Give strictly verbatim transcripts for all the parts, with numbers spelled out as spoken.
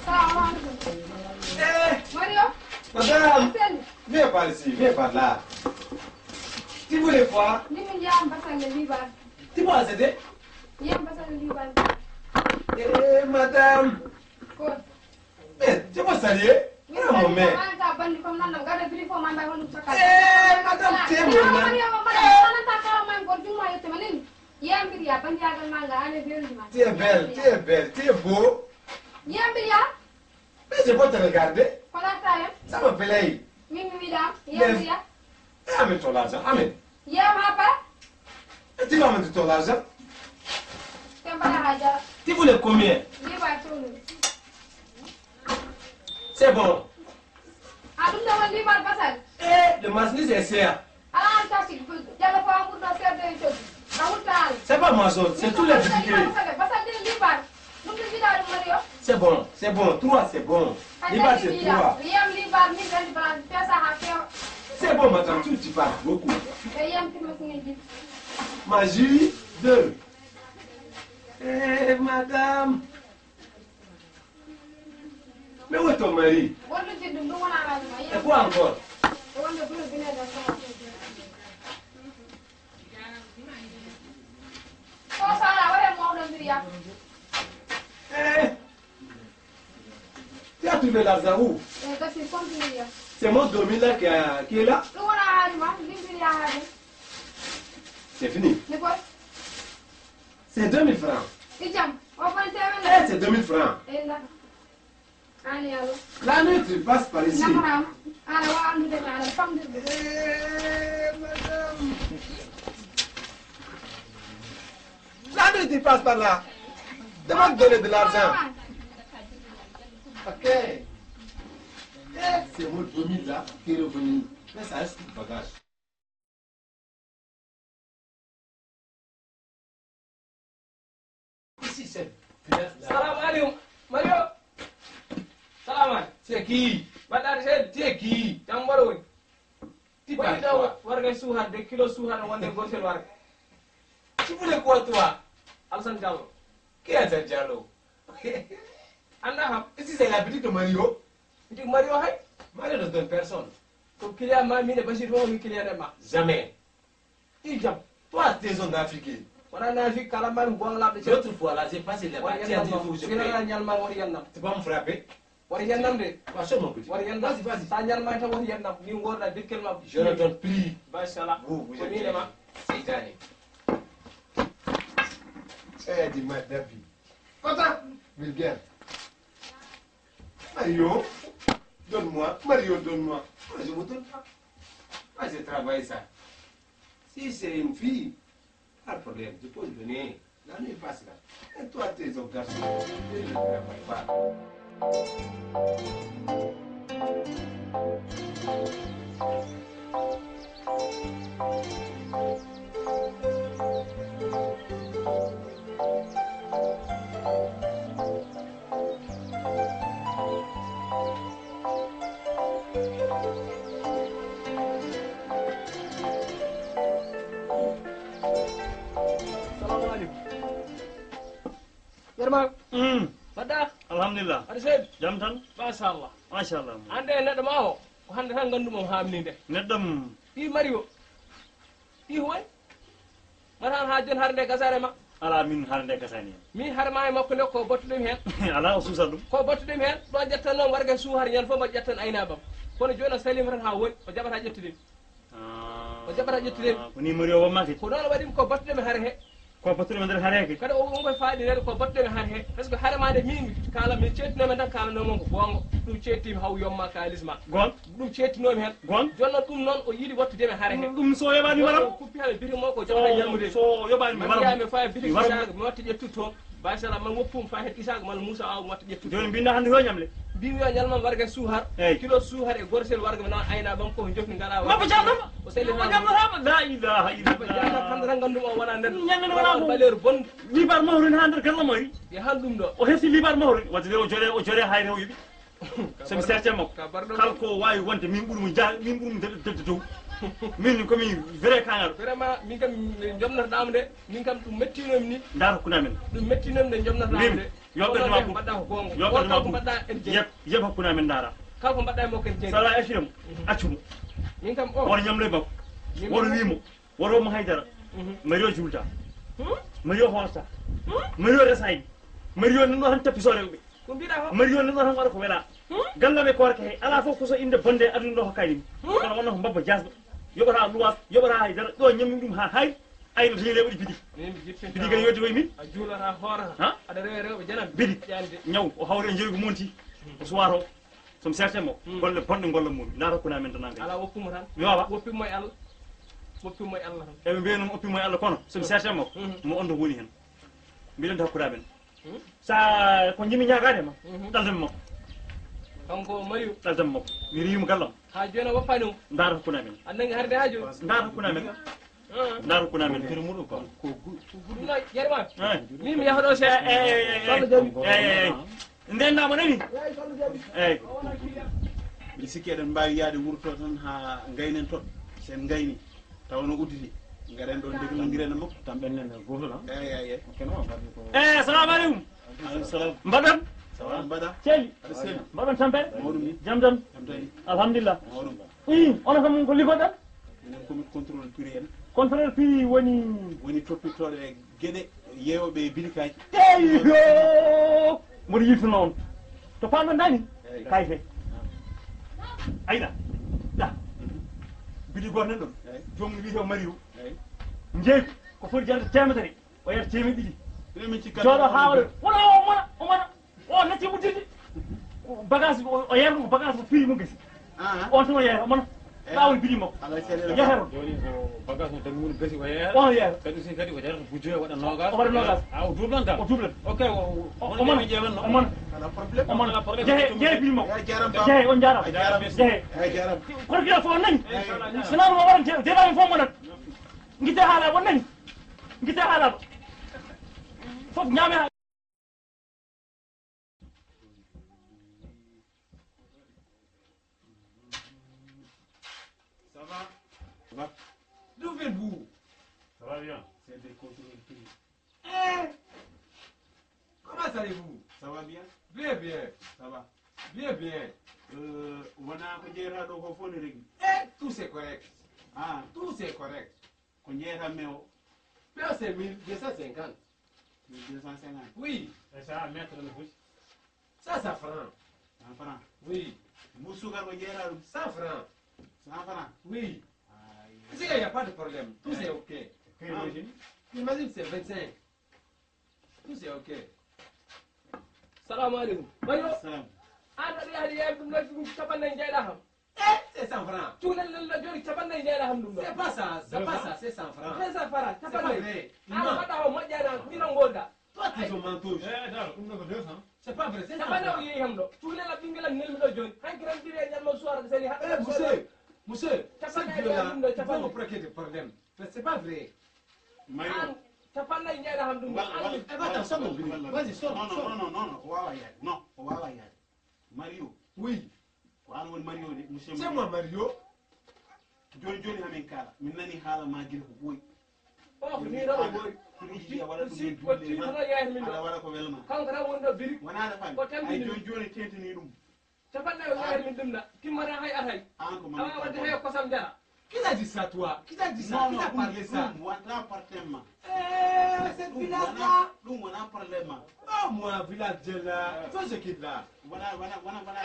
Salamu alaikum. Eh, Mario. Madame, Sel. Viens par ici, viens par là. Tu voulais quoi? Ndimi ndiyam basalle liiɓaade. Tu m'as aidé? Ndiyam basalle liiɓaade. Eh, madame. Ko? Mais, je veux saluer. Vraiment, mais. An ka bandi comme nan, gada biri fo manda hon chaka. Eh, madame, t'es mon ami. Madame, nan ta ka man gor juma yette manin. Yam biri ya bandi ya gan manga, allez, viens, ma. Tu es belle, tu es belle, tu es beau. Yam biri ya. Mais je peux te regarder. Kono a tawi am? Ça me plaît. Min mi wiɗa am. Yes. Yambiya. Eh, amène ton argent, amène. Yam ha pa? Et tu vas mettre ton argent. Te mbaɗa ha jara. Tu voulais combien? Liiɓa towlude. C'est bon. A ɗum ɗo won liiɓal basal. Eh, le marchandise est cher. Ala an kasi, jalla ko an ɓurɗo seerde e coggu. A wurta an. C'est pas ma zone, c'est tous les difficultés. Basal, basal ɗin liiɓal. Ɗum ɗo jiɗa ɗum woni yo. C'est bon, c'est bon, trois, c'est bon. Liiɓal, c'est trois. Mi yam liiɓal, min gandi bala mi pesa ha fewa. C'est bon, madame, tu, tu parles beaucoup. E yam ki mas ngi jiɗ. Ma jus, deux. Eh, madame. Mais où est ton mari? Wonde jiɗ ɗum, ɗum wona haaju ma. Et quoi encore? E wonde bino bino da sama. Ko sala, wore mawɗo mbiriya. Eh, tu as trouvé l'argent où? Eh, kasi compte mbiriya. C'est mon deux mille là qui, a- qui est là? Ɗum wona haaju ma, ndi mbiriya haaju. C'est fini. Ni koy? C'est deux mille francs. I jam, o fon temen. Eh, c'est deux mille francs. Eh, nda. Ani alo. La nuit, tu passes par ici. Nafaram. Ala wa andude mi ala famdirde. Eh, madame. La nuit, tu passes par là. Demande donner de l'argent. Ok. Eh, c'est mon deux mille là qui est revenu. Mais ça reste le bagage. Ici, c'est... Salam alaikum. Mario. Salam alaikum. C'est qui? Mbaɗɗa aɗa selli? C'est qui? Jam mbaɗo woni? Ti ba quoi? Warga suhar de kilo suhar wonde gotel warga. Tu voulais quoi, toi? Alassane Diallo. Qui est Alassane Diallo? Anda kam. Ici, c'est la petite de Mario. Petite Mario, hay? Mario ne donne personne. Ko client ma, min e Bachir fof min client e ma. Jamais. I jam. Toi, t'es un Africain. Wona nafi kala man gonlaɓe ce. L'autre fois là, j'ai passé là-bas. Tu as dit, il faut que je paye. Ñalma woni yannam. Tu vas me frapper. Woni yannam de. Vas-y, mon petit. Woni yannam. Vas-y, vas-y. Sa ñalma tan woni yannam. Min worda birkel ma. Je ne donne plus. Machallah. Vous, vous êtes des seytaane. Eh, dis-moi, David. Kota. Vulgaire. Mario, donne-moi. Mario, donne-moi. Moi, je vous donne pas. Moi, j'ai travaillé ça. Si c'est une fille, pas de problème, je peux lui donner. La nuit passe là. Et toi, t'es un garçon. Tu ne travailles pas. Salamu aleykum. Yerma. Mm. Mbaɗɗa? Alhamdulillah. Aɗa selli? Jam tan? Machallah. Machallah. Ande neɗɗo ma o, ko hande tan ganndumi mo haamni nde. Neɗɗo m- Ɓii Mario. Ɓii hoy? Mbaɗa han haa jooni har nde gasaare ma? Alaa, min har nde gasaani en. Min har ma e makko nde ko battuɗemi heen. Alaa, o suusa ɗum. Ko battuɗemi heen, ɗo ƴettan noon warga suuhar ñande fof mbaɗa ƴettan aynaabam. Kono jooni o salima tan haa woni, o jaɓata ƴettude mi. Ah. O jaɓata ƴettude mi. Ko ni Mario wamma kadi. Ko noon o waɗi mi ko battuɗemi hare he. Ko battuɗo men nder hare ke. Kadi o, on koye faaɗi rewde ko battuɗo men hare he. Parce que hare ma nde min kala min ceettinoo men tan, kaalanoo mon ko goonga. Ɗum ceettimi haw yomma kaalis ma. Goon. Ɗum ceettinoomi heen. Goon. Jooni noon ɗum noon o yiɗi wattude men hare he. Ɗum so yoɓaani mi wara. Ɗum kuppi heen biri mo ko jogata yalmude. So yoɓaani mi wara. Mi faaya biri Isaaka mi watta ƴettu toon. Baysala man woppum faaya heen Isaaka man Muusa aw mi watta ƴettu toon. Jooni mbinnda hannde ko ñamle. Mbimi yo ñalma warga suuhar. Eyi. Kilo suuhar e gorsel warga mi nawa ayna ɓam ko jofni ngara. Mabba Jaam ɗum. O selli Mabba Jaam ɗum. La ilaha illallah. Tan ngandum o wona nder. Ñande wona ko. Valeur bonde. Libar mawri ha nder galle mawri. E han ɗum ɗo. O hefti libar mawri. Wadde o jore, o jore hayre o yiɗi. Somi serte makko. Kala ko waawi wonde min ɓuri mo jaa, min ɓuri mo dadde dow. Min ko min vrai kaŋŋal. Vraiment min kam jomnotoɗaam de. Min kam ɗum mettiinomi ni. Ndaar hakkunde amen. Ɗum mettiinomi de jomnotoɗaam de. Yo ɓe ma mbaɗa ko goonga. Yo ɓe ma mbaɗa en jeeyi. Yeb, yeb hakkunde amen ndaara. Kala ko mbaɗa e makko en jeeyi. Sala H M. Accu mo. Min kam o. Won ñamle makko. Won wiimo. Woto mo haydara. Mario julda. Mario horta. Mario resayni. Mario nanɗo tan tappi soore ɓe. Ko mbiɗa ho? Mario nanɗo tan waɗa ko wela. Galla ɓe korka he ala fof ko so inde bonde aduna ɗo hokkani mi. Kono wonno ko mbabba jasɗo. Yoɓata luwas, yoɓata haydara. Ɗo ñammi ɗum ha hayri. Ayno tini le waɗi bidi. Bidi kadi yoddi koye min. A juulata hoorata. Ha? Aɗa rewe rewɓe janam. Bidi. Ƴande. Ñaw o hawre e njoygu monti. O suwato. Somi serte mo golle bonɗe golle mum na rokkuna men tan. Ala woppuma tan. Mi wawa. Woppimo e Allah. Woppimo e Allah tan. Eɓe mbiya noon oppimo e Allah kono somi serte mo. Mo ondo woni hen. Mbiɗen hakkuda men. Sa ko jimi ñagade ma. Ɗaldam makko. Kanko Mariu. Ɗaldam makko. Mi riyimo gallam. Ha joni a woppani mo. Ndar hakkuda men. A nangi harde ha joni. Ndar hakkuda men. Ndar hakkuda men. Kiri muɗum ko. Ko guɗu. Ko guɗu na yerma. Min mi yahoɗo se. Solo jami. Nden namo nani. Eyyi. Mbiɗa sikki eɗen mbawi yaade wurto tan ha gaynen toon. Sen gayni tawa no udditi. Garen ɗo ndeglondiren e makko. Tan ɓennen e goto tan. Eyyi, eyyi, eyyi. Keno waɗi ko. Eyyi, assalamu aleykum. Aleykum salam. Mbaɗon? Sawa mbaɗa. Ceeli. Aɗa seli. Mbaɗon tampere? Mawɗum ni. Jam tan. Jam tan. Alhamdulillah. Mawɗum. Ii, ono kam ko liggotɗon? Minen komin contrôle prix en. Contrôle prix woni? Woni toppitooɗo e geɗe yeeyoɓe e bilikaji. Eyyo! Mboɗo yiltino on. To panɗon dani? Eyyi. Kayfe. Ayɗa. Da. Bidi goto nan ɗon. Eyyi. Joom wiyete o Mariu. Eyyi. Njeeygu ko foti jarde teemedere. O yar teemedde ɗiɗi. Minen min cikka. Jooɗo ha waɗa. Wona o mona, o mona. O natti wujjirde. Bagage o, o yar ɗum, bagage o firi mo gasi. Ah. On tuma yar, o mona. Ɗawol bidi makko. Ala seeɗa. Yahero. Joni ko bagage mo dañi woni gasi o yeeya. O yeeya. Kadi aussi kadi o jarata bujjo waɗa nogas. O waɗa nogas. Ah, o duublan kam. O duublan. Ok, o, o, o mona. Ƴeewan no. O mona. Ala problème. O mona. Ala problème. Jehe, jehe bidi makko. Ya jaram ba. Jehe, on jaram. A jaram. Jehe. A jaram. Korkira fo nani. Inchallah. Sinano mo waɗan je, je ba fo mo nan. Ngite hala won nani. Ngite hala. Fof ñaame ha. Ça va? Ça va? D'où venez-vous? Ça va bien. C'est des contrôles prix. Eh! Comment allez-vous? Ça va bien? Bien, bien. Ça va? Bien, bien. Euh, wona ko jeeyata ɗo ko fof ne regli? Eh, tout c'est correct. Ah. Tout c'est correct. Ko jeeyata mewo? Mewo c'est mille deux cent cinquante. Mille deux cent cinquante. Oui. Et ça, mètre de bouche? Ça, ça franc. Cent francs. Oui. Mbuus suukar ko jeeyata ɗum? Cent francs. Cent francs? Oui. Aïe. Parce qu'il n'y a pas de problème. Tout c'est ok. Quelle origine? Imagine c'est vingt-cinq. Tout c'est ok. Salamu aleykum. Mario. Salam. An aɗa yahdi yaade ɗum leydi ɗum capanɗe nayyi jeyɗa kam. Eh, c'est cent francs. Cukalel lel la jori capanɗe nayyi jeyɗa kam ɗum ɗo. C'est pas ça, c'est pas ça, c'est cent francs. Deux cents francs, capanɗe nayyi. C'est pas vrai. Il ment. An waɗa o moƴƴani an, min on golda. Toi, tu es un menteur. Eh, daro, ɗum ɗo ko deux cents. C'est pas vrai, c'est cent francs. Capanɗe o yeeyi kam ɗo. Cukalel la ɓinguel am nelmi ɗo joni. Hanki tan mbiɗe ñalma soir sali ha. Eh, monsieur, monsieur, ce vieux-là, il veut me provoquer des problèmes. Mais c'est pas vrai. Mario. An capanɗe nayyi jeyɗa kam ɗum ɗo. Wal, wal, eh, attends, sors mon billet. Vas-y, sors, sors. Non, non, non, non, non, o wawa yaade. Non, o wawa yaade. Mario. Oui. Ko an woni Mario de, monsieur Mario. C'est moi Mario. Joni joni hamin kaala. Min nani haala ma gila ko ɓooyi. Oh, ko ni ɗo o ɓooyi. Ko ɗum yiya waɗa ɗum si, en ko duuɓi tigi tan. Aɗa waɗa ko welma. Kanko tan woni ɗo biri. Wona aɗa faami. Ko tampini. Ay joni joni tentini ɗum. Capanɗe o yaari min ɗum na. Timmata hay atay. An ko a wawa wadde hay kosam jara. Qui t'a dit ça, toi? Qui t'a dit ça? Qui t'a parlé ça? Wonta par thème ma. Eh, ce village-là. Ɗum wona problème ma. Oh, moi, village de là. Faut se quitte là. Wona, wona, wona, wona.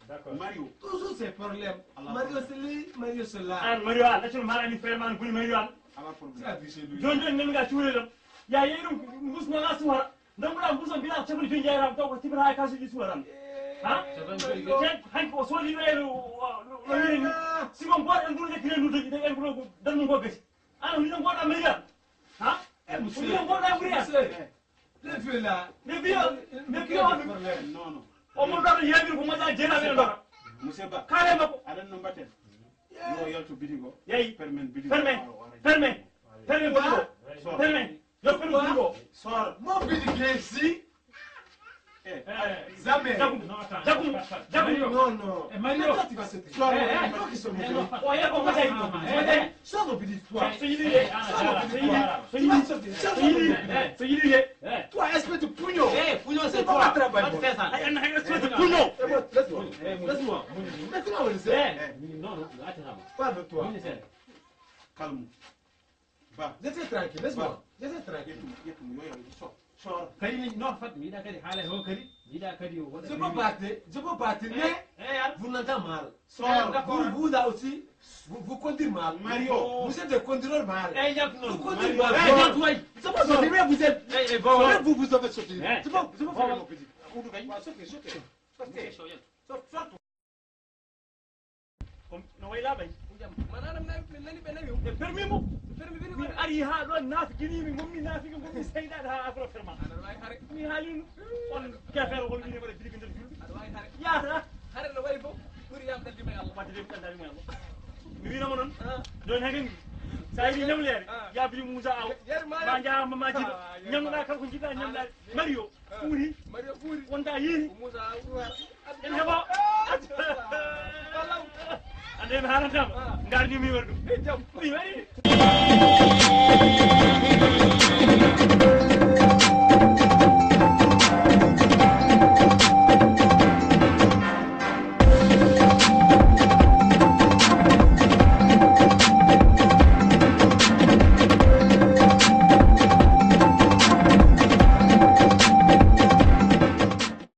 D'accord. Mario. Toujours ces problèmes. Mario c'est lui, Mario c'est là. An Mario an, naccul mara ni frère man buri Mario an. Ala problème. Joni joni nemi ga cuure ɗam. Ya yeeyi ɗum mbus nogas suwara. Ndambuɗa mbus o mbiɗa cappanɗe joyi jeyata taw ko tibata ha kasuji suwara. Ha? Te hanki o soodi ɗo e no wiyri ni. Siko goto en ɗum de kire ɗum de en ɗum darnum ko gasi. Ano ni ɗon goɗɗo media. Ha? E ɗum ɗon goɗɗo ɓuri an. Le vieux là. Le vieux, le vieux on. Non, non. Omo ɗon yeeɓir ko moƴƴa jeeɗa ɓe ɗon. Monsieur Ba. Kare makko. Aɗan no mbatten. Yo yaltu bidigo. Yeyi. Permen bidigo. Permen. Permen. Permen bidigo. Permen. Yo permen bidigo. Sor. Mo bidi gesi. Eh, jamais. Jacoum, Jacoum, Jacoum. Non, non. Eh, Mario. Mais toi, tu vas sauter. Sors, eh, eh, toi qui sauter. Oh, eh, bon, vas-y, vas-y. Sors au bidi, toi. Sors au bidi, toi. Tu vas sauter. Sors au bidi. Toi, espèce de pugno. Eh, pugno, c'est toi. Pas de faire ça. Espèce de pugno. Eh, bon, laisse-moi. Laisse-moi. Maintenant, on le sait. Eh, non, non, attends. Pas de toi. Calme. Ba. J'étais tranquille, laisse-moi. J'étais tranquille. Ƴettum, ƴettum, yo, yo, so, so. Kadi min noon fat mi yiɗa kadi haala he o kadi mi yiɗa kadi o waɗa. Je peux partir, je peux partir, mais vous n'entendez mal. Sor. Vous, vous là aussi, vous, vous conduisez mal. Mario. Vous êtes des conducteurs mal. Eh, yak non. Vous conduisez mal. Eh, yak way. Je peux sortir, mais vous êtes, mais vous, vous avez sorti. Je peux, je peux faire mon petit. Sortez, sortez. Sortez. Sortez. Ko no wayi laaɓay. Mananam nawi min nani ɓe nawi. E permi mo. Permi bini min ari ha ɗo naafigini mi gommi naafigi gommi seydaɗe ha afro ferma. Aɗa wawi hare. Mi haalino on kefere hol wini waɗa bidi ɓe nder julɓe. Aɗa wawi hare. Yata. Hare no wayi fof ɓuri yam ɗalli may Allah. Wadde ɓe ɗalli may Allah. Mi winama noon. Ɗon hegen sa yiɗi ñamlere ya bidi Moussa Aw. Ma jaa ma jiɗo ñamnoɗa kala ko jiɗɗa ñamlade. Mario. Ɓuuri. Mario ɓuuri. Wonta yeeni. Musa ɓuura. En heɓa. Ande mi haalantama. Ngarni mi waɗi ɗum. Mi waɗi.